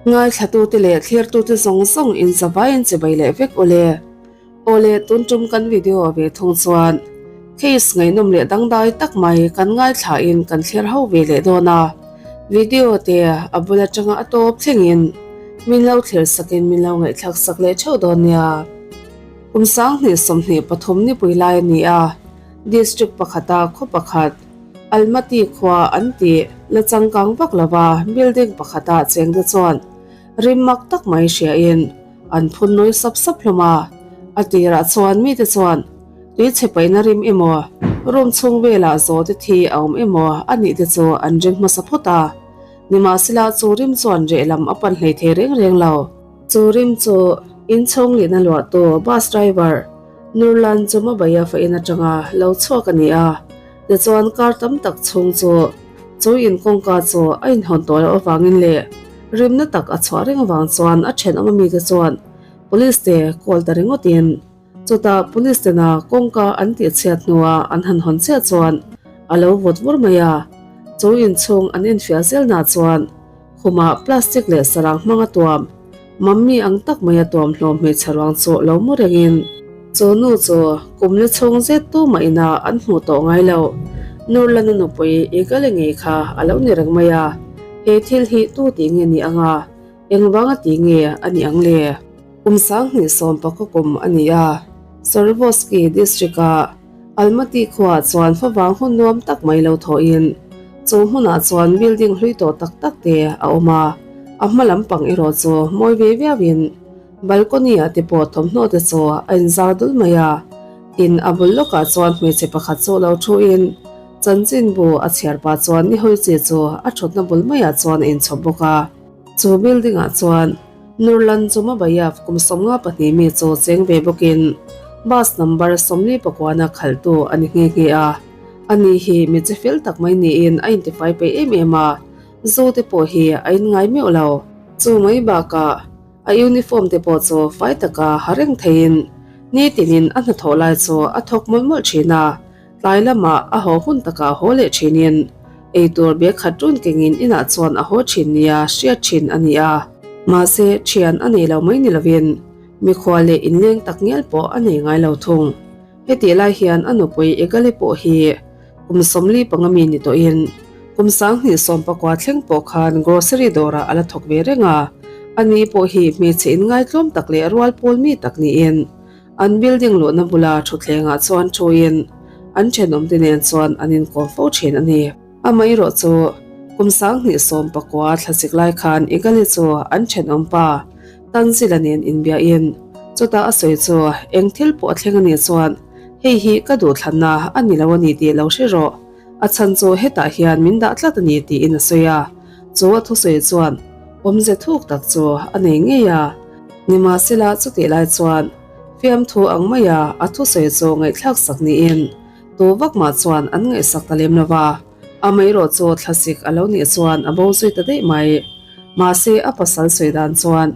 Ngaithlatute leh thlirtute zawng zawng in zavaiin chibai leh vek u le. Awle tun tum kan video a ve thung chuan case ngaihnawm leh dangdai tak mai kan ngaithla in kan thlir ho ve leh dawn a. Video te a bul atanga a tawp thlengin min lo thlir sakin min lo ngaihthlak sak leh theuh dawn nia. Kum 2023 nipui lai a ni a, district pakhata khaw pakhat Almaty khua an tih la changkang vak lova building pakhata chengte chuan rim mak tak mai hriain an phun nawi sap sap hlawm a. A tirah chuan mite chuan tui chhe paihna rim emaw, room chhung velah zawhte thi a awm emaw a nih te chu an ring hmasa phawt a. Nimahsela chu rim chuan reh lam a pan hlei thei reng reng lo. Chu rim chu inchhawng lihna luahtu bus driver Nurlan Jumabayev a in atanga lo chhuak a ni a. Tichuan kar tam tak chhung chu chu in kawngka chu a inhawn tawh loh avangin leh rimna tak a chhuah reng avang chuan a thenawm amite chuan police te call ta ringawtin chutah police tena kawngka an tihchhiat hnuah an han hawn chiah chuan a lo vawt vur mai a. Chu inchhung an infiah zelna chuan Khumah plastic leh sarang hmanga tuam, mummy ang tak maia tuam hlawm hmeichhe ruang chu lo mu rengin, chu nu chu kum li chhung zet tu mah ina an hmuh tawh ngai lo. Nurlana nupui Igale ngei kha a lo ni reng mai a, he thil hi tu tih nge ni anga, engvanga tih nge a nih ang le? Kum 2019 kum a ni a, Sorivosky district-ah Almaty khuaah chuan favang hun nuam tak mai lo thawhin chu hmunah chuan building hlui tawh tak tak te a awm a, a hma lampang erawh chu mawi ve viauin balcony ah te pawh thawmhnaw te chu a inzar dul mai a. Tin, a bul lawkah chuan hmeichhe pakhat chu lo thuin chanchinbu a chhiar pah chuan ni hawi chi chu a thutna bul maiah chuan a inchhawp bawk a. Chu building ah chuan Nurlan Jumabayev kum 52 mi chu cheng ve bawkin bus number 49 a khalhtu a ni nghe nghe a. Ani hi mi che fel tak mai niin a intifai peih em em a, zu te pawh hi a inngai meuh lo. Chu mai bakah a uniform te pawh chu fai taka ha reng theiin nitinin a hnathawh lai chu a thawk mawlh mawlh thin a. Tlai lamah a haw hun takah haw leh thinin eitur bag khat run kengin inah chuan a haw thin nia hriat thin a ni a. Mahse, thian a nei lo mai ni lovin mikhua leh inleng tak ngial pawh a nei ngai lo thung. Hetih lai hian a nupui Egali pawh hi kum 45 mi ni tawhin kum 2019 thleng pawh khan grocery dawrah a la thawk ve reng a. Ani pawh hi hmeichhe inngaitlawm tak leh rual pawl mi tak niin An building luhna bula thutthlengah chuan thuin an thenawmte nen chuan an inkawm fo thin a ni. Amaherawh chu kum 2019 thlasik lai khan Igali chu an thenawmpa Tanzila nen inbiahin chutah a sawi chu eng thil pawh a thleng a nih chuan hei hi ka duhthlanna a ni lo a ni tih lo hre rawh, a chhan chu hetah hian min dah tlat a ni tiin a sawi a. Chu a thusawi chuan awmze thuk tak chu a nei ngei a. Nimahsela chutih lai chuan fiamthu ang maia a thusawi chu ngaihthlak sak niin tu vak mah chuan an ngaihsak ta lem lo va, amaherawh chu thlasik a lo nih chuan a bo zui ta daih mai. Mahse a pasal sawi dan chuan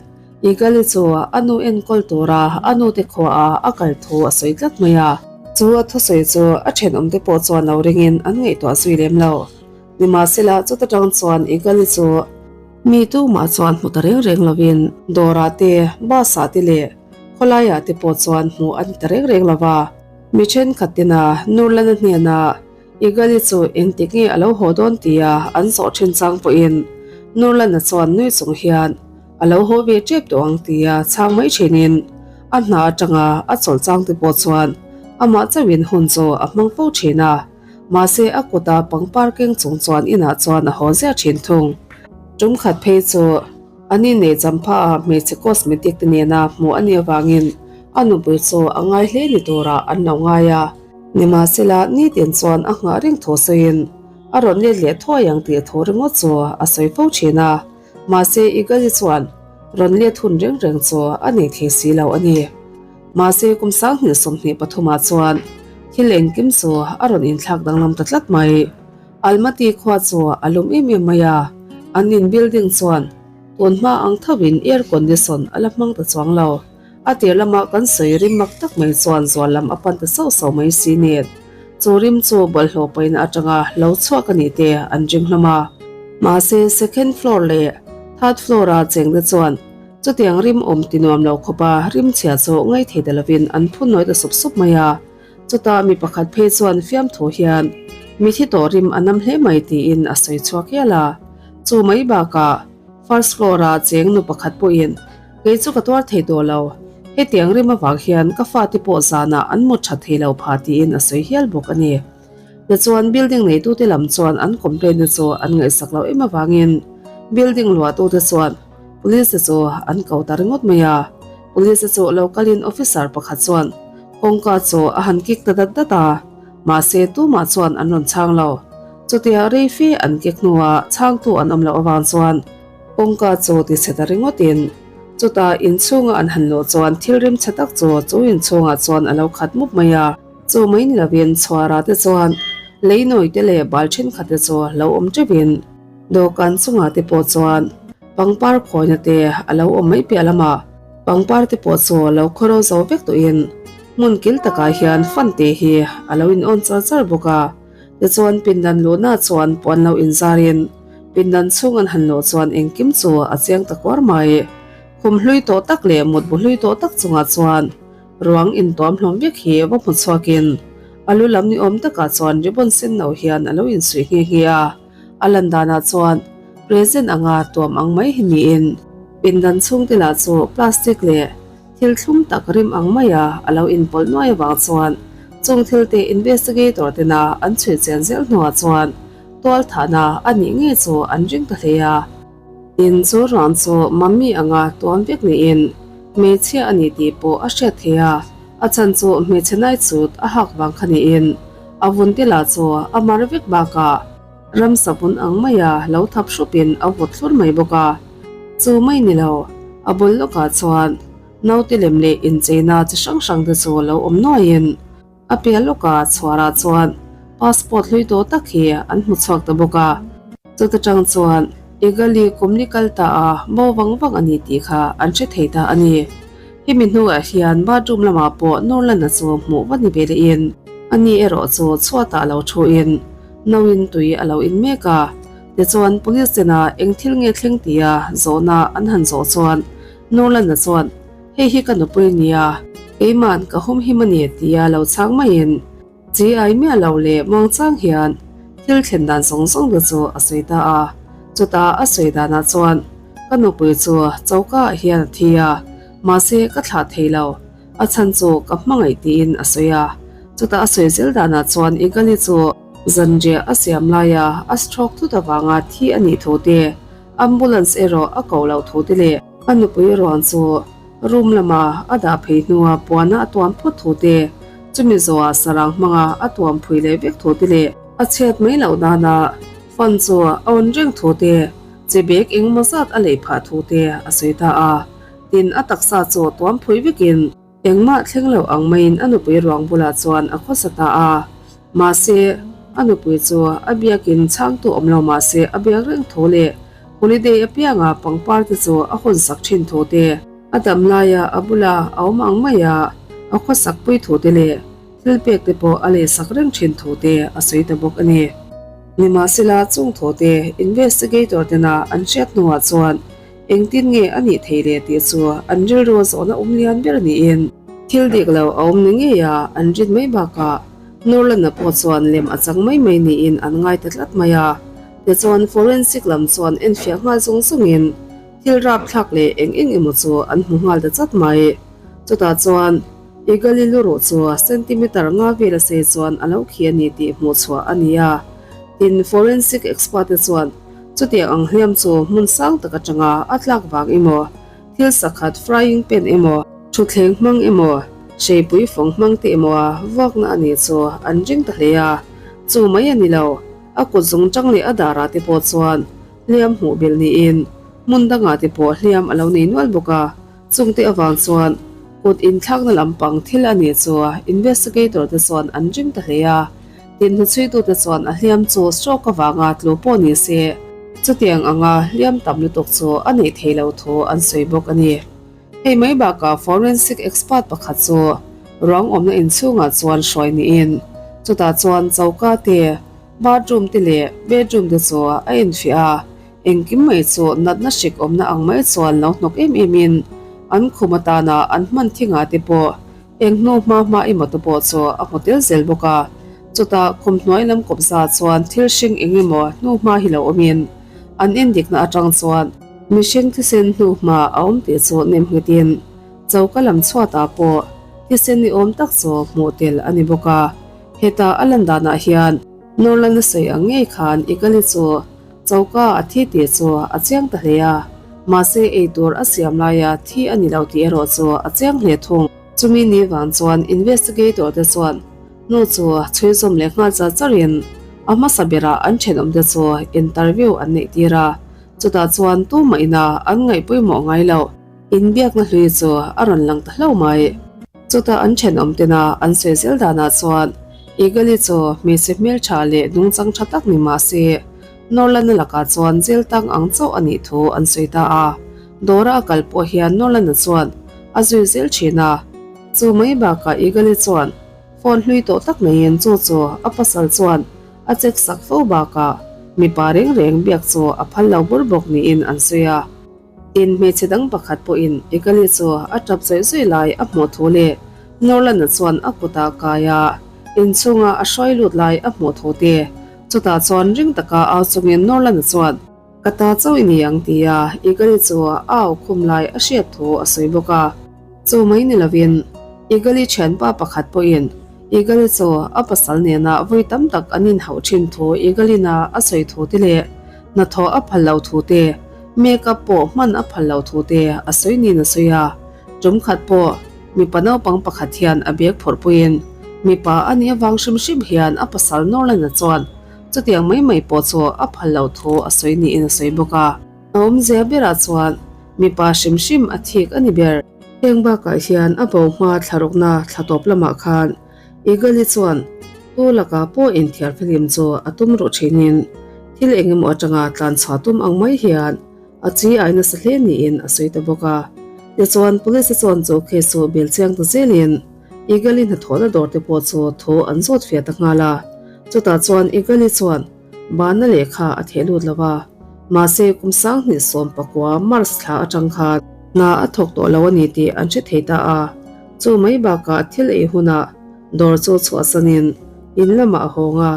Igali chu a nu enkawl tura a nute khuaah a kal thu a sawi tlat mai a. Chu a thusawi chu a thenawmte pawh chuan lo ringin an ngaihtuah zui lem lo. Nimahsela chuta tang chuan Igali chu. Mi tumah chuan hmu ta reng reng lovin dawrah te, bus-ah te leh khawlaiah te pawh chuan hmuh a ni ta reng reng lo va. Mi thenkhat tina Nurlana hnenah Igali chu engtik nge a lo haw dawn tia an zawh thin chang pawhin Nurlana chuan nui chung hian a lo haw ve tep tawh ang tia chhang mai thinin a hna atanga a chawlh chang te pawh chuan amah chauhin hun chu a hmang fo thin a. Mahse a kuta pangpar keng chung chuan inah chuan a haw ziah thin thung. Tum khat phei chu a ni nei champha a hmeichhe cosmetic te nena hmuh a nih avangin a nupui chu a ngai hle ni turah an lo ngai a. Nimahsela nitin chuan a nghah reng thu sawiin a rawn let leh thuai ang tih thu ringawt chu a sawi fo thin a. Mahse Igali chuan rawn let hun reng reng chu a nei thei si lo a ni. Mahse kum 2023 ah chuan thil engkim chu a rawn inthlak danglam ta tlat mai. Almaty khua chu a lum em em mai a, an in building chuan tun hma ang thovin air condition a la hmang ta chuang lo. A tir lama kan sawi rim mak tak mai chuan zual lam a pan ta sauh sauh mai si nen. Chu rim chu bawlhhlawh paihna atanga lo chhuak a nih te an ring hlawm a. Mahse second floor leh. Third floor a chengte chuan chutiang rim awm ti nuam lo khawpa rim chhia chu ngaithei ta lovin an phun nawi ta sup sup mai a. Chutah mi pakhat phei chuan fiamthu hian mithi tawh rim a nam hle mai tiin a sawi chhuak hial a. Chu mai bakah first floor a cheng nu pakhat pawhin kei chu ka tuar thei tawh lo, hetiang rim avang hian ka fate pawh zanah an mut tha thei lo pha tiin a sawi hial bawk a ni. Tichuan building neitute lam chuan an complaint te chu an ngaihsak loh em avangin building luahtute chuan police te chu an ko ta ringawt mai a. Police te chu lo kalin officer pakhat chuan kawngka chu a han kick ta dat dat a, mahse tumah chuan an rawn chhang lo. Chutia rei fe an kick hnuah chhangtu an awm loh avang chuan kawngka chu ti chhe ta ringawtin chutah inchhunga an han luh chuan thil rim chhe tak chu chu inchhungah chuan a lo khat mup mai a. Chu mai ni lovin chhuara te chuan lei nawi te leh bal thenkhat te chu lo awm teuhin dawhkan chungah te pawh chuan pangpar khawina te a lo awm mai piah lamah pangpar te pawh chu lo khawro zo vek tawhin hmun kil takah hian fan te hi a lo in awn char char bawk a. Tichuan pindan luhna chuan puan lo inzarin pindan chhung an han luh chuan engkim chu a chiang ta kuar mai. Khum hlui tawh tak leh mutbu hlui tawh tak chungah chuan Ruang intuam hlawm vek hi va hmu chhuakin a lu lam ni awm takah chuan ribbon sen no hian a lo insuih nghe nghe a, a lan danah chuan present anga tuam ang mai hi niin pindan chhungte lah chu plastic leh thil thlum tak rim ang maia a lo inpawlh nuai avang chuan chung thilte investigator tena an chhui chian zel hnuah chuan tual thahna a nih ngei chu an ring ta hle a. In chu ruang chu mummy anga tuam vek niin hmeichhia a ni tih pawh a hriat thei a, a chhan chu hmeichhe nai chut a hak vang kha niin a vun te lah chu a mar vek bakah ramsa vun ang maia lo thap hrupin a vawt thlur mai bawk a. Chu mai ni lo, a bul lawkah chuan naute lem leh incheina chi hrang hrang te chu lo awm nuaiin, A piah lawkah chhuarah chuan passport hlui tawh tak hi an hmu chhuak ta bawk a. Chuta tang chuan Igali kum ni kal ta a bo vang vang a ni tih kha an hre thei ta a ni. Hemi hnuah hian bathroom lamah pawh Nurlana chu hmuh va ni ve lehin a ni erawh chu chhuatah a lo thuin nauin tui a lo in mek a. Tichuan police tena eng thil nge thleng tia zawhna an han zawh chuan Nurlana chuan Hei hi ka nupui a nia, keima'n ka humhim a ni tia lo chhang maiin chi ai miah lo leh muangchang hian thil thlen dan zawng zawng te chu a sawi ta a. Chutah a sawi danah chuan ka nupui chu choka ah hian a thi a, mahse ka thlah thei lo, a chhan chu ka hmangaih tiin a sawi a. Chutah a sawi zel danah chuan Igali chu zanriah a siam laia a stroke thut avanga thi a nih thu te, ambulance erawh a ko loh thu te leh, A nupui ruang chu room lama a dah phei hnua puana a tuam phawt thu te, chumi zawhah sarang hmanga a tuam phui leh vek thu te leh a chhiat mai loh nana fan chu a awn reng thu te, che bag engemaw zat a lei phah thu te a sawi ta a. Tin, a taksa chu tuam phui vekin Engmah thleng loh ang maiin a nupui ruang bulah chuan a khawsa ta a. Mahse, a nupui chu a biakin chhangtu awm lo mahse a biak reng thu leh holiday apianga pangpar te chu a hawn sak thin thu te, a dam laia a bula a awm ang maia a khawsak pui thu te leh thil pek te pawh a lei sak reng thin thu te a sawi ta bawk a ni. Nimahsela chung thu te investigator tena an hriat hnuah chuan Engtin nge a nih theih leh tih chu an rilru a zawhna awm lian ber niin thil dik lo a awm ni ngei a, an rin mai bakah Nurlana pawh chuan lem a chang mai mai niin an ngai ta tlat mai a. Tichuan forensic lam chuan enfiah nghal zung zungin thil rapthlak leh eng eng emaw chu an hmu nghal ta chat mai. Chutah chuan Igali luruh chu centimeter nga vel a sei chuan a lo khi a ni tih hmuh chhuah a ni a. Tin, forensic expert te chuan Chutiang ang hliam chu hmun sang tak atanga a tlak vang emaw, thil sakhat frying pan emaw, thutthleng hmang emaw, hreipui fawng hmang te emaw a vuakna a nih chu an ring ta hle a. Chu mai a ni lo, a kut zung tang leh a darah te pawh chuan hliam hmuh belh niin hmun dangah te pawh hliam a lo nei nual bawk a. Chungte avang chuan kut inthlakna lampang thil a nih chu investigator te chuan an ring ta hle a. Tin hnuchhuitute chuan a hliam chu stroke avanga tlu pawh ni se, chutiang anga hliam tam lutuk chu a neih theih loh thu an sawi bawk a ni. Hei mai bakah forensic expert pakhat chu ruang awmna inchhungah chuan hruai niin chutah chuan choka te, bathroom te leh bedroom te chu a enfiah a. Engkim mai chu natna hrik awmna ang mai chuan lo hnawk em em in an khum atana an hman thingah te pawh eng hnu hma hma emaw te pawh chu a hmu tel zel bawk a. Chutah khum hnuai lam kawpza chuan thil hring eng emaw hnu hma hi lo awmin an endikna atang chuan mihring thisen hnu hma a awm tih chu nem nghetin choka lam chhuatah pawh thisen ni awm tak chu hmuh tel a ni bawk a. Heta a lan danah hian Norlan a sawi ang ngei khan Igali chu Choka a thi tih chu a chiang ta hle a, mahse ei tur a siam laia thi a ni lo tih erawh chu a chiang hle thung. Chumi ni vang chuan investigator te chuan hnu chu chhui zawm leh nghal char charin a hmasa berah an thenawm te chu interview an neih tir a, chutah chuan tumah ina an ngaih pawimawh ngai loh inbiakna hlui chu a rawn lang ta hlauh mai. Chutah an thenawm tena an sawi zel danah chuan Eagle-i chu hmeichhe hmeltha leh nungchang tha tak ni mah se, Norlan-a lakah chuan jail tang ang chauh a nih thu an sawi ta a. Dawra a kal pawh hian Norlan-a chuan a zui zel thin a. Chu mai bakah Eagle-i chuan phone hlui tawh tak neiin chu chu a pasal chuan a check sak fo bakah mipa reng reng biak chu a phal lo bur bawk niin an sawi a. Tin, hmeichhe dang pakhat pawhin Egali chu a tap zawih zawih lai a hmuh thu leh Norlan-a chuan a kutah kai a, inchhunga a hruai lut lai a hmuh thu te. Chutah chuan ring taka au chungin Norlan-a chuan, Ka ta chauh i ni ang tia Egali chu a au khum lai a hriat thu a sawi bawk a. Chu mai ni lovin Egali thianpa pakhat pawhin Egali chu a pasal nena vawi tam tak an inhauh thin thu Egalina a sawi thu te leh hnathawh a phal lo thu te, Makeup pawh hman a phal lo thu te a sawi niin a sawi a, tum khat pawh mipa naupang pakhat hian a bag phawrh puiin mipa a nih avang hrim hrim hian a pasal Norlan-a chuan chutiang mai mai pawh chu a phal lo thu a sawi niin a sawi bawk a. A awmzia berah chuan mipa hrim hrim a thik a ni ber. Heng bakah hian a bo hma thlarukna thla tawp lamah khan Eagle-i chuan tu lakah pawh inthiar fihlim chu a tum ruh thinin thil eng emaw atanga tlan chhuah tum ang mai hian a chi ai nasa hle niin a sawi ta bawk a. Tichuan, Police-a chuan chu case chu bel chiang ta zelin Eagle-i hnathawhna dawr te pawh chu thu an zawt fiah ta nghal a. Chutah chuan Eagle-i chuan Bana lehkha a theh lut lo a, mahse kum 2019 March thla atang khan hna a thawk tawh lo a ni tih an hre thei ta a. Chu mai bakah thil ei hunah dawr chu chhuahsanin in lamah a hawng a,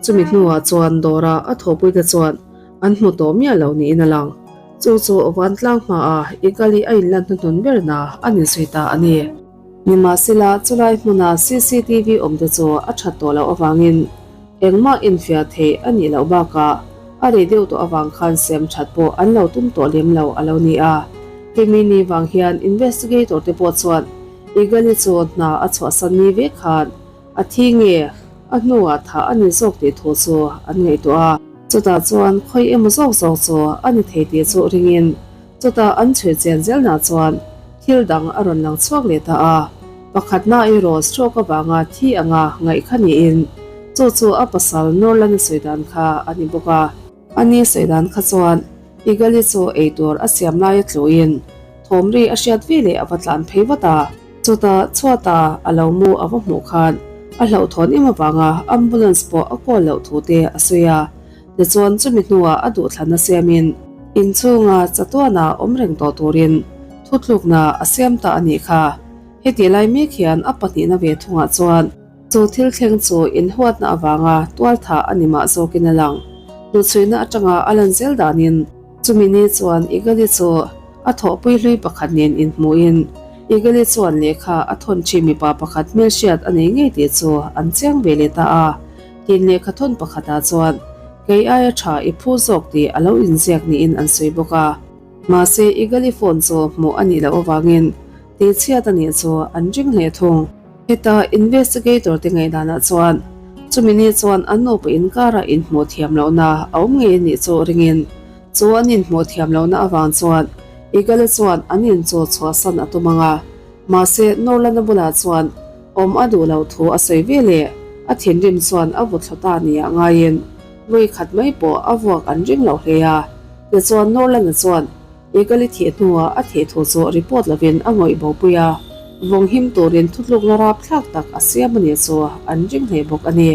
chumi hnuah chuan dawra a thawhpuite chuan an hmu tawh miah lo niin a lang. Chu chu vantlang hmaah Igali a inlan hnuhnun berna a ni zui ta a ni. Nimahsela, chulai hmuna cctv awmte chu a that tawh loh avangin engmah infiah theih a nih loh bakah a rei deuh tawh avang khan siam that pawh an lo tum tawh lem lo a lo ni a. Hemi ni vang hian investigator te pawh chuan Igali chu hna a chhuahsan ni vek khan A thi nge? A hnuah thah a ni zawk tih thu chu an ngaihtuah a. Chutah chuan khawi emaw zawk zawk chu a ni thei tih chu ringin chutah an chhui chen zelnah chuan thil dang a rawn lang chhuak leh ta a. Pakhatna erawh stroke avanga thi anga ngaih kha niin chu chu a pasal Norlan a sawi dan kha a ni bawk a. A ni sawi dan kha chuan Igali chu eitur a siam laia tluin thawmri a hriat ve leh a va tlan phei vat a. Chutah chhuata a lo mu a va hmuh khan a hlauhthawn em avanga ambulance pawh a call loh thu te a sawi a. Tichuan chumi hnuah a duhthlanna siamin inchhunga chatuana awm reng tawh turin thutlukna a siam ta a nih kha. Hetih lai mek hian a pahnihna ve thungah chuan Chu thil thleng chu inhuatna avanga tualthah a ni mah zawkin a lang. Hnuchhuihna atanga a lan zel danin chumi ni chuan Igali chu a thawhpui hlui pakhat nen inhmuhin Igali chuan lehkha a thawn ṭhi mipa pakhat hmelhriat a nei ngei tih chu an chiang ve leh ta a. Tin lehkha thawn pakhatah chuan kei aia ṭha i phu zawk tih a lo inziak niin an sawi bawk a. Mahse Igali phone chu hmuh a nih loh avangin tihchhiat a nih chu an ring hle thung. Heta investigator te ngaihdanah chuan chumi ni chuan an nupa inkarah inhmuh thiam lohna a awm ngei a nih chu ringin chu an inhmuh thiam lohna avang chuan Igala chuan an in chu chhuahsan a tum ang a, mahse Norlana bulah chuan awm a duh loh thu a sawi ve leh a thinrim chuan a vu thlu ta nia ngaiin vawi khat mai pawh a vuak an ring lo hle a, tichuan Norlana chuan Egali thih hnuah a thih thu chu report lovin a ngawih bopui a, vawng him turin thutlukna rapthlak tak a siam a nih chu an ring hle bawk a ni.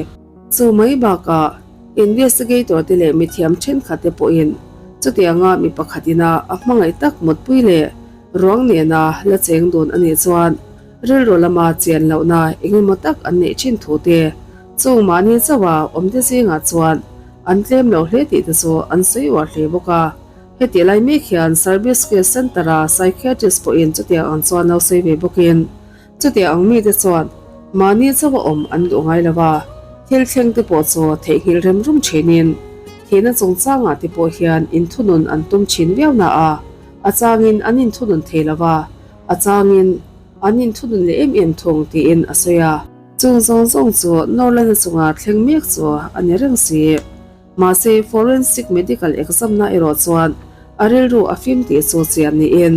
Chu mai bakah investigator te leh mithiam thenkhat te pawhin. Chutianga mi pakhat ina a hmangaih tak mutpui leh ruang nena la cheng dun a nih chuan rilru lama chian lohna eng emaw tak an neih thin thu te chung mahni chauha awmte zingah chuan an tlem lo hle tih te chu an sawi uar hle bawk a. Hetih lai mek hian Service Care Centre-a psychiatrist pawhin chutiang ang chuan lo sawi ve bawkin Chutiang ang mite chuan mahni chauha awm an duh ngai lo a, thil thleng te pawh chu theihnghilh rem rum thinin thihna chungchangah te pawh hian inthunun an tum thin viau na a, a changin an inthunun thei lo a, a changin an inthunun leh em em thung tiin a sawi a. Chung zawng zawng chu Norlana chunga thleng mek chu a ni reng si. Mahse, forensic medical exam-na erawh chuan a rilru a fim tih chu chian niin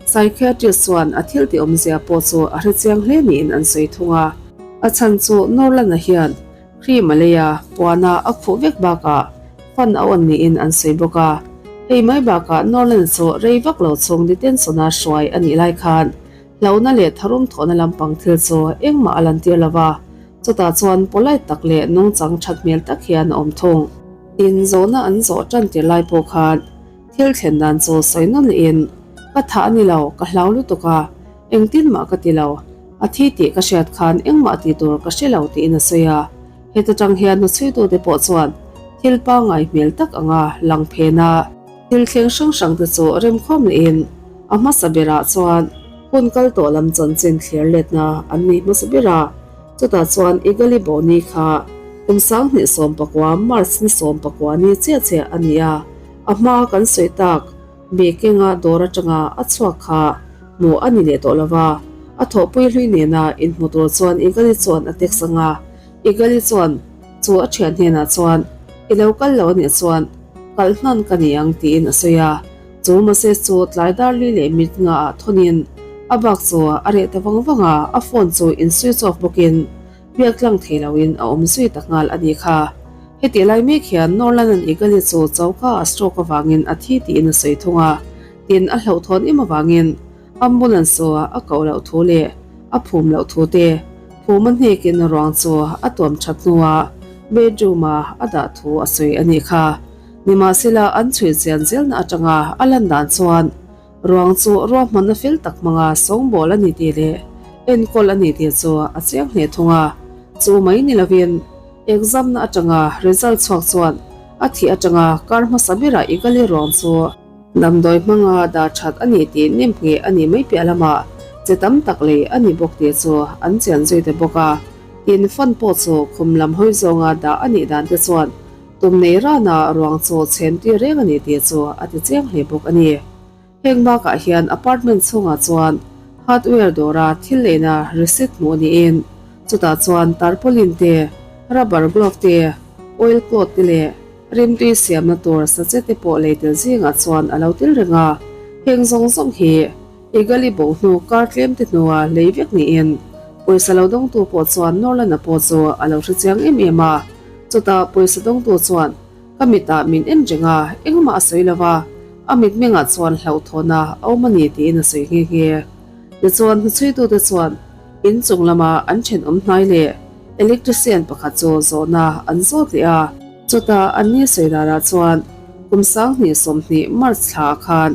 psychiatrist chuan a thil tih awmzia pawh chu a hre chiang hle niin an sawi thung a. A chhan chu Norlana hian cream a lei a, puana a khuh vek bakah fan a awn niin an sawi bawk a. Hei mai bakah Norlana chu rei vak lo chhung detention-a hruai a nih lai khan hlauhna leh tharum thawhna lampang thil chu engmah a lantir lo va. Chutah chuan polite tak leh nungchang that hmel tak hian a awm thung. In zawhna an zawh tan tir lai pawh khan thil thlen dan chu sawi nawn lehin, Ka thah a ni lo, ka hlau lutuk a, engtin mah ka ti lo, a thi tih ka hriat khan engmah ti tur ka hre lo tiin a sawi a. Heta tang hian hnuchhuitute pawh chuan thil pangngai hmel tak anga lang phen a. Thil thleng hrang hrang te chu remkhawm lehin a hmasa berah chuan hun kal tawh lam chanchin thlir letna an nei hmasa ber a. Chutah chuan Igali Boni kha kum 2019 March ni 19 ni chiah chiah a ni a, a hma kan sawi tak Bekenga dawr atanga a chhuak kha hmuh a ni leh tawh lo va, a thawhpui hlui nena inhmu tur chuan Igali chuan a text ang a, Igali chuan chu a thian hnenah chuan I lo kal lo a nih chuan kalh hnan ka ni ang tiin a sawi a. Chu message chu tlai dar li leh mit nga ah thawnin a bak chu a reh ta vang vang a, a phone chu in switch off bawkin biak tlang thei loin a awm zui ta nghal a nih kha. Hetih lai mek hian Norlan an Igali chu choka a stroke avangin a thi tiin a sawi thung a, tin a hlauhthawn em avangin ambulance chu a koh loh thu leh a phum loh thu te phum a hnekin ruang chu a tuam that hnuah bedroom ah a dah thu a sawi a nih kha. Nimahsela, an chhui chian zelna atanga a lan dan chuan ruang chu ruahmanna fel tak hmanga sawngbawl a ni tih leh enkawl a ni tih chu a chiang hle thung a. Chu mai ni lovin, exam-na atanga result chhuak chuan a thih atanga kar hmasa berah Igali ruang chu damdawi hmanga dah that a ni tih nemngheh a nih mai piah lamah che tam tak lei a ni bawk tih chu an chian zui ta bawk a. Tin, phone pawh chu khum lam hawi zawnga dah a nih dan te chuan Tum nei rana ruang chu chhem tir reng a ni tih chu a ti chiang hle bawk a ni. Heng bakah hian apartment chhungah chuan hardware dawra thil leina receipt hmuh niin chutah chuan tarpaulin te, rubber glove te, oil cloth te leh rimtui siamna tur sachet te pawh lei tel zingah chuan a lo tel reng a. Heng zawng zawng hi Igali bo hnu kar tlem te hnua lei vek niin pawisa lo dawngtu pawh chuan Norlana pawh chu a lo hre chiang em em a. Chutah pawisa dawngtu chuan ka mitah min en reng a, engmah a sawi lo va, a mitmengah chuan hlauhthawna a awm a ni tiin a sawi nghe nghe. Tichuan hnuchhuitute chuan in chung lama an thenawm hnai leh electrician pakhat chu zawhna an zawt leh a. Chutah anni sawi danah chuan kum 2020 March thla ah khan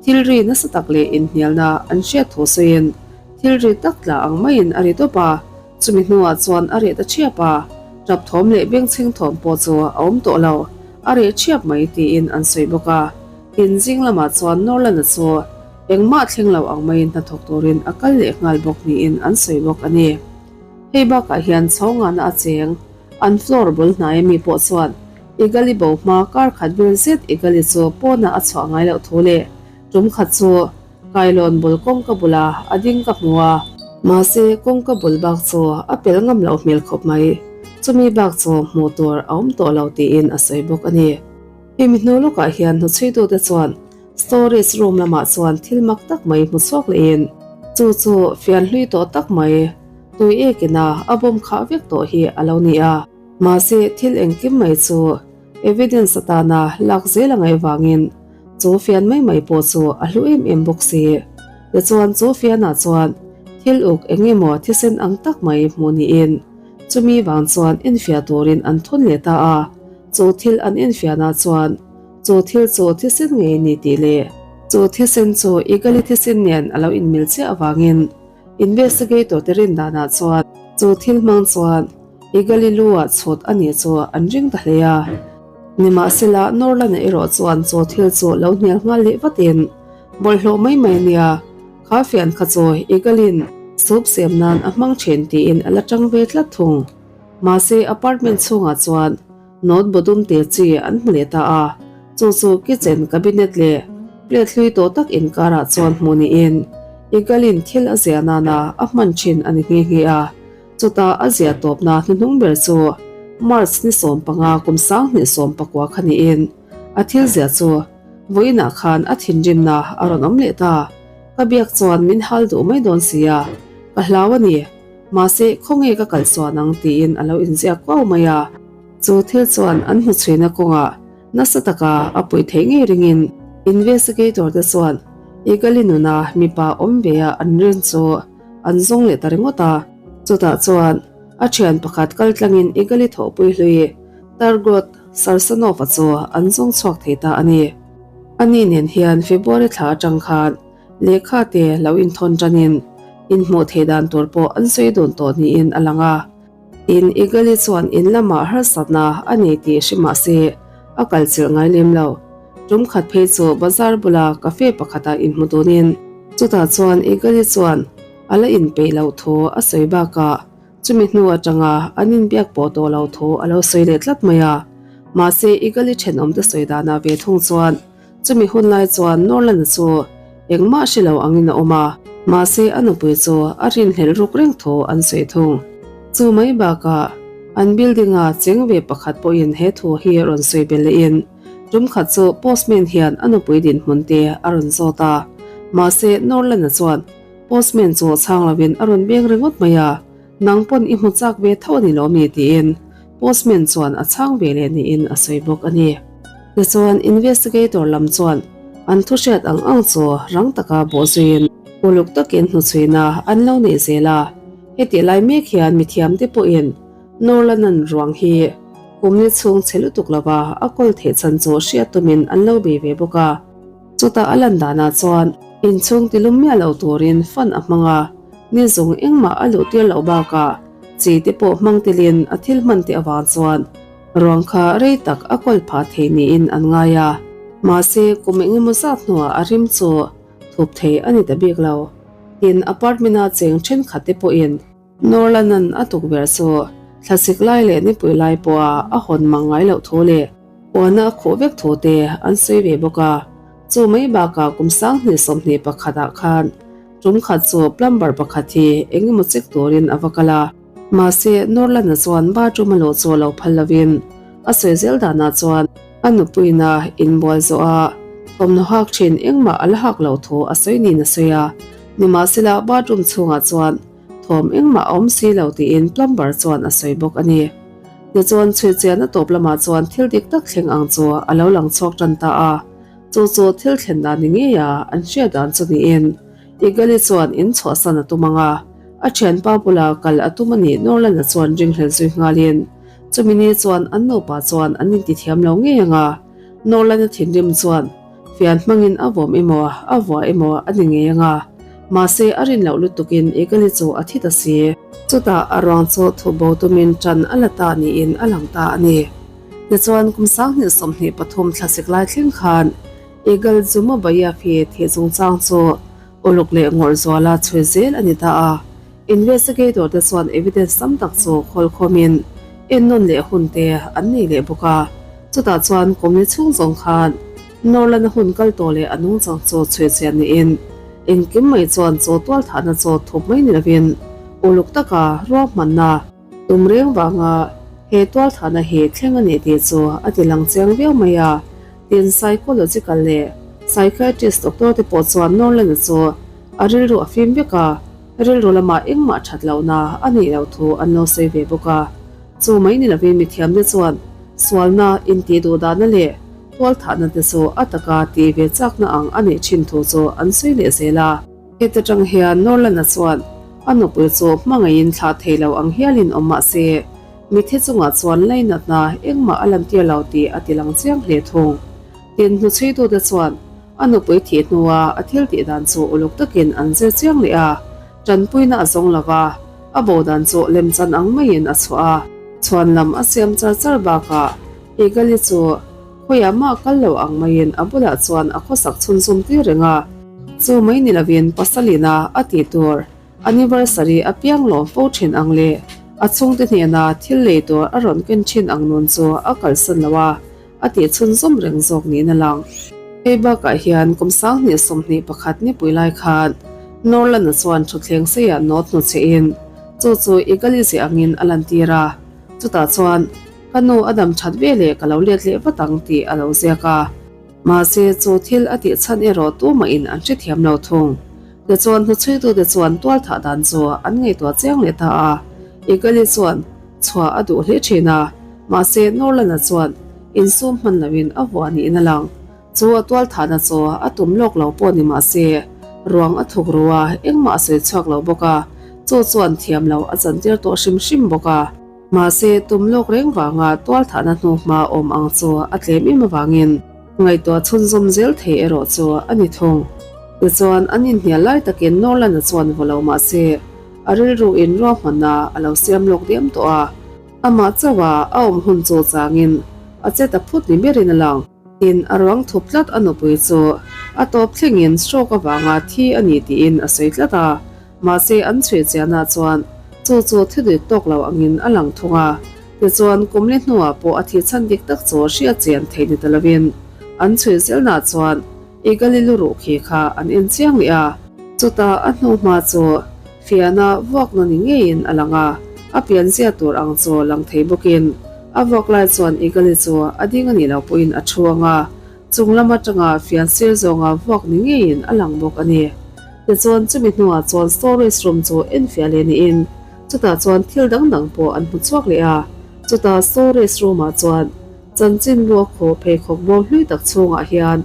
thil ri nasa tak leh inhnialna an hriat thu sawiin thil ri tak tla ang maiin a ri tawp a. Chumi hnuah chuan a reh ta ṭhiap a, ṭap thawm leh bengchheng thawm pawh chu a awm tawh lo, a reh ṭhiap mai tiin an sawi bawk a. Tin, zing lamah chuan Norlana chu engmah thleng lo ang maiin hnathawk turin a kal leh nghal bawk niin an sawi bawk a ni. Hei bakah hian chho ngahna a cheng, an floor bul hnai ami pawh chuan Igali bo hma kar khat vel zet Igali chu pawnah a chhuah ngai loh thu leh tum khat chu Kailawn bul kawngka bula a ding ka hmu a. Mahse, kawngka bul bak chu a pel ngam loh hmel khawp mai. Chumi bak chu hmuh tur a awm tawh lo tiin a sawi bawk a ni. Hemi hnu lawkah hian hnuchhuitute chuan storage room lamah chuan thil mak tak mai hmu chhuak lehin chu chu fian hlui tawh tak mai tui ekina a bawm khah vek tawh hi a lo ni a. Mahse, thil engkim mai chu evidence atana lak zel a ngaih vangin Chu fian mai mai pawh chu a hlu em em bawk si. Tichuan chu fianah chuan thil uk eng emaw thisen ang tak mai hmuh niin chumi vang chuan enfiah turin an thawn leh ta a. Chu thil an enfiahnah chuan Chu thil chu thisen ngei a ni tih leh chu thisen chu Igali thisen nen a lo inmil chiah avangin investigator te rin danah chuan chu thil hmang chuan Igali lu ah chhut a nih chu an ring ta hle a. Nimahsela Norlan-a erawh chuan chu thil chu lo hnial nghal leh vatin bawlhhlawh mai mai a nia, kha fian kha chu Igalin soup siam nan a hmang thin tiin a la tang ve tlat thung. Mahse apartment chhungah chuan Note bodum te chi an hmu leh ta a, chu chu kitchen cabinet leh plate hlui tawh tak inkarah chuan hmuh niin Igalin thil a zia nana a hman thin a ni nghe nghe a. Chutah a zia tawpna hnuhnung ber chu March ni 15 kum 2019 kha niin a thil zia chu vawiinah khan a thinrimna a rawn awm leh ta. Ka biak chuan min hal duh mai dawn sia, ka hlau a ni. Mahse, khawnge ka kal chuan ang tiin a lo inziak kuau mai a. Chu thil chuan an hmuchhuina kawngah nasa taka a puih theih ngei ringin investigator te chuan Igali nuna mipa awm ve a an rin chu an zawng leh ta ringawt a. Chutah chuan a thian pakhat kal tlangin Igali thawhpui hlui Targot Sarsanov-a chu an zawng chhuak thei ta a ni. Ani nen hian February thla atang khan Lehkha te lo inthawn tanin inhmuh theih dan tur pawh an sawi dun tawh niin a lang a. Tin, Igali chuan in lamah harsatna a nei tih hre mah se a kal chilh ngai lem lo. Tum khat phei chu bazar bula cafe pakhatah inhmu dunin chutah chuan Igali chuan a la inpeih loh thu a sawi bakah chumi hnu atanga an inbiak pawh tawh lo thu a lo sawi leh tlat mai a. Mahse, Igali thenawmte sawi danah ve thung chuan Chumi hun lai chuan Norlan-a chu engmah hre lo angin a awm a, mahse a nupui chu a rinhlelh ruk reng thu an sawi thung. Chu mai bakah an building-a cheng ve pakhat pawhin he thu hi rawn sawi belh lehin tum khat chu postman hian a nupui dinhmun te a rawn zawt a, mahse Norlan-a chuan postman chu chhang lovin a rawn beng ringawt mai a, Nang pawn i hmu chak ve tho a ni lo mi? tiin postman chuan a chhang ve leh niin a sawi bawk a ni. Tichuan investigator lam chuan an thu hriat ang ang chu rang taka bawh zuiin uluk takin hnuchhuina an lo nei zel a. Hetih lai mek hian mithiamte pawhin Norlanan ruang hi kum ni chhung chhe lutuk lova a kawl theih chhan chu hriat tumin an lo bei ve bawk a. Chutah a lan danah chuan inchhung tilum miah lo turin fan a hmang a, ni zung engmah a luh tir loh bakah chi te pawh hmang telin a thil hman te avang chuan ruang kha rei tak a kawl phah thei niin an ngai a. Mahse, kum eng emaw zat hnuah a rim chu thup thei a ni ta bik lo. Tin, apartment-a cheng thenkhat te pawhin Norlan-a'n a tukverh chu thlasik lai leh nipui lai pawha a hawn mang ngai loh thu leh puana a khuh vek thu te an sawi ve bawk a. Chu mai bakah kum 2021 ah khan tum khat chu plumber pakhat hi eng emaw check turin a va kal a. Mahse, Norlan-a chuan bathroom a luh chu lo phal lovin a sawi zel danah chuan a nupuiin a inbual zawh a, thawmhnaw hak thin engmah a la hak loh thu a sawi niin a sawi a. Nimahsela, bathroom chhungah chuan Thawm engmah a awm si lo tiin plumber chuan a sawi bawk a ni. Tichuan chhuichian a tawp lamah chuan thil dik tak thleng ang chu a lo lang chhuak tan ta a, chu chu thil thlen dan ni ngei a an hriat dan chu niin Igali chuan in chhuahsan a tum ang a, a thianpa bula kal a tum a nih Norlan-a chuan ringhlel zui nghalin chumi ni chuan an nupa chuan an intithiam lo ngei ang a, Norlan-a thinrim chuan Fian hmangin a vawm emaw, a vuah emaw a ni ngei anga, mahse a rin loh lutukin Eagle-i chu a thi ta si. Chutah a ruang chu thup bo tumin ṭan a la ta niin a lang ta a ni. Tichuan kum 2023 thlasik lai thleng khan Eagle Jumabayev hi thih chungchang chu uluk leh ngawrh zuala chhui zel a ni ta a. Investigator te chuan evidence tam tak chu khawlkhawmin ennawn leh hun te an nei leh bawk a. Chutah chuan kawmni chhung zawng khan Norlan-a hun kal tawh leh a nungchang chu chhui chian niin engkim mai chuan chaw tual thahna chaw thup mai ni lovin uluk taka ruahmanna tum reng vanga he tual thahna hi thleng a ni tih chu a ti lang chiang viau mai a. Tin, psychological leh psychiatrist doctor te pawh chuan Norlan-a chu a rilru a fim vek a, rilru lamah engmah that lohna a neih loh thu an lo sawi ve bawk a. Chu mai ni lovin mithiamte chuan sualna, intih duhdahna leh tualthahna te chu a taka tih ve chakna ang a neih thin thu chu an sawi leh zel a. Heta tang hian Norlan-a chuan a nupui chu hmangaihin thlah thei lo ang hialin awm mah se, mitthi chungah chuan lainatna engmah a lantir lo tih a ti lang chiang hle thung. Tin, hnuchhuitute chuan a nupui thih hnua a thil tih dan chu uluk takin an zir chiang leh a, tanpuina a zawng lo va, a bo dan chu lemchan ang maiin a chhuah a, chhuan lam a siam char char bakah Eagle-i chu khawiah mah kal lo ang maiin a bulah chuan a khawsak chhunzawm tir reng a. Chu mai ni lovin pasalina a tih tur anniversary a piang lawm fo thin ang leh a chhungte hnena thil lei tur a rawn ken thin ang nun chu a kalsan lo a, a tih chhunzawm reng zawk niin a lang. Hei bakah hian kum 2021 nipui lai khan Norland-a chuan thutthleng seiah nawt hnu che in chu chu Eagleizia angin a lantir a, chutah chuan ka nu a dam that ve leh ka lo let leh vat ang tih a lo ziak a. Mahse chu thil a tih chhan erawh tumahin an hrethiam lo thung. Tichuan hnuchhuitute chuan tualthah dan chu an ngaihtuah chiang leh ta a, Eagle-i chuan chhuah a duh hle thin a, mahse Norland-a chuan insum hman loin a vuah niin a lang. Chu a tualthahna chu a tum lawk lo pawh ni mahse ruang a thuk ru a, engmah a sawi chhuak lo bawk a, chu chuan thiam lo a chantir tawh hrim hrim bawk a. Mahse tum lawk reng vanga tualthahna hnu hma awm ang chu a tlem em avangin ngaihtuah chhunzawm zel thei erawh chu a ni thung. Tichuan an inhnial lai takin Norland-a chuan vaw lo mahse a rilru in ruahmanna a lo siam lawk diam tawh a, amah chauha a awm hun chu changin a che ta phut ni berin a lang. Tin, a ruang thup tlat a nupui chu a tawp thlengin stroke avanga thi a ni tiin a sawi tlat a, mahse an chhui chianah chuan chu chu thi duit tawk lo angin a lang thung a. Tichuan, kum li hnuah pawh a thih chhan dik tak chu hriat chian theih ni ta lovin an chhui zelnaah chuan Eagle-i lu ruh khi kha an en chiang leh a. Chutah a hnu hma chu fiahna vuakna ni ngeiin a lang a, a pianzia tur ang chu lang thei bawkin a vuak lai chuan Eagle-i chu a ding a nih loh pawhin a thu ang a, chung lam atanga fian sir zawnga vuak ni ngeiin a lang bawk a ni. Tichuan chumi hnuah chuan storage room chu enfiah leh niin chutah chuan thil dang dang pawh an hmu chhuak leh a, chutah storage room-ah chuan Chanchin lua khaw pheikhawk bawm hlui tak chhungah hian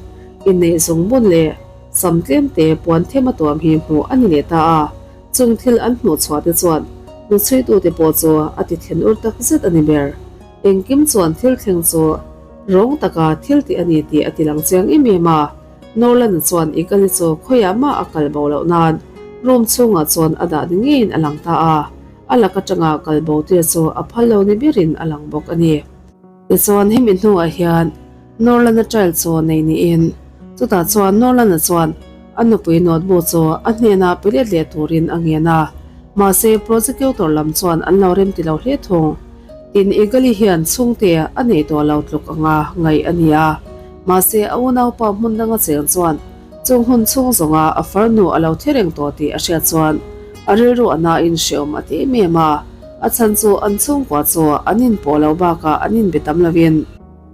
inneih zungbun leh sam tlemte puan them a tuam hi hmuh a ni leh ta a, chung thil an hmuh chhuah te chuan hnuchhuitute pawh chu a ti thinur tak zet a ni ber. Engkim chuan thil thleng chu rawng taka thil tih a ni tih a ti lang chiang em em a, Nolan-a chuan Igali chu khawiah mah a kal bo loh nan room chhungah chuan a dah ni ngeiin a lang ta a, a lak atanga kal bo tir chu a phal lo ni berin a lang bawk a ni. Tichuan hemi hnuah hian Norlana trial chu nei niin chutah chuan Norlana chuan a nupui notebook chu a hnenah pe let leh turin a ngen a, mahse prosecutor lam chuan an lo rem ti lo hle thung. Tin Eagle-i hian chhungte a nei tawh lo tluk anga ngaih a ni a, mahse a unaupa hmun danga cheng chuan chung hun chhung zawnga a farnu a lo thi reng tawh tih a hriat chuan a rilru a nain hreawm a ti em em a. A chhan chu an chhungkua chu an inpawh loh bakah an inbe tam lovin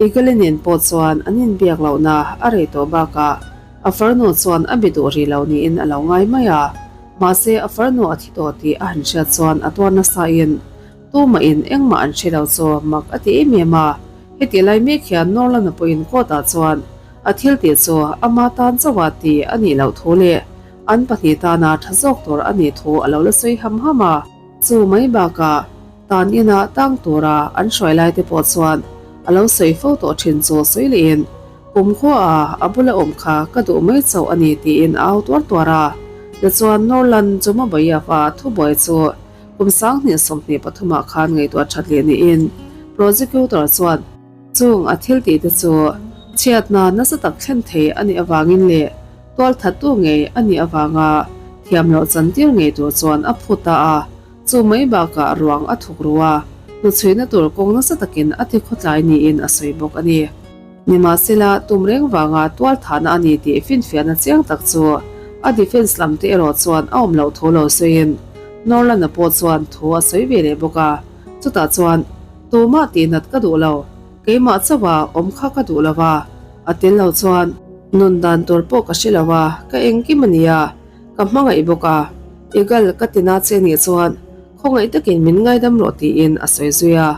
Eagle nen pawh chuan an inbiak lohna a rei tawh bakah a farnu chuan a be duh rih lo niin a lo ngai mai a. Mahse a farnu a thi tawh tih a han hriat chuan a tuar nasain tumahin engmah an hre lo chu mak a ti em em a. Heti lai mek hian Norlana pawhin court ah chuan a thil tih chu ama tan chauha ti a nih loh thu leh an pahnih tana tha zawk tur a nih thu a lo la sawi ham ham a. Chu mai bakah tan ina tang tura an hruai lai te pawh chuan a lo sawi fo tawh thin chu sawi lehin kumkhua a a bula awm kha ka duh mai chauh a ni tiin a au tuar tuar a. Tichuan Norland Jumabayev-a thubuai chu kum 2023 ah khan ngaihtuah that leh niin prosecutor chuan chung a thil tih te chu chhiatna nasa tak thlen thei a nih avangin leh Tualthattu ngei a nih avanga thiam loh chantir ngei tur chuan a phut ta a, chu mai bakah ruang a thuk ru a, hnuchhuihna tur kawng nasa takin a ti khawtlai niin a sawi bawk a ni. Nimahsela, tum reng vanga tualthahna a ni tih finfiahna chiang tak chu a defence lam te erawh chuan a awm loh thu lo sawiin Norland-a pawh chuan thu a sawi ve leh bawk a, chutah chuan tumah tihnat ka duh lo, keimah chauha awm kha ka duh lo va, A tel lo chuan nun dan tur pawh ka hre lo a, ka engkim a nia, ka hmangaih bawk a, Eagle ka ti na che nih chuan khawngaih takin min ngaidam rawh tiin a sawi zui a,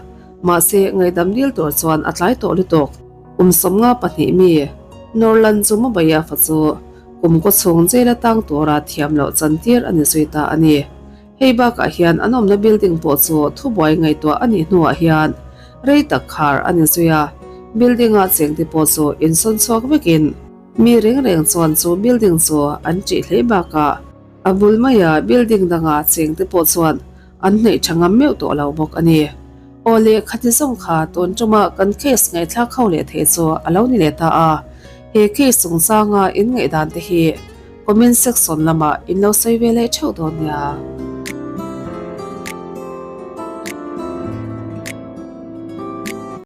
mahse ngaihdam dil tur chuan a tlai tawh lutuk. Kum 52 mi Norlan chu Mabayafa chu kum kaw chhung jail atang tura thiam loh chantir a ni zui ta a ni. Hei bakah hian an awmna building pawh chu thubuai ngaihtuah a nih hnuah hian rei tak khar a ni zui a. Building a chengte pawh chu insawn chhuak vekin mi reng reng chuan chu building chu an ṭih hle bakah a bul maia building danga chengte pawh chuan an hnaih ṭha ngam meuh tawh lo bawk a ni. Aw leh khati zawng kha tun ṭuma kan case ngaihthlak ho leh thei chu a lo ni leh ta a, he case chungchanga in ngaihdan te hi comment section lamah in lo sawi ve leh ṭheuh dawn nia.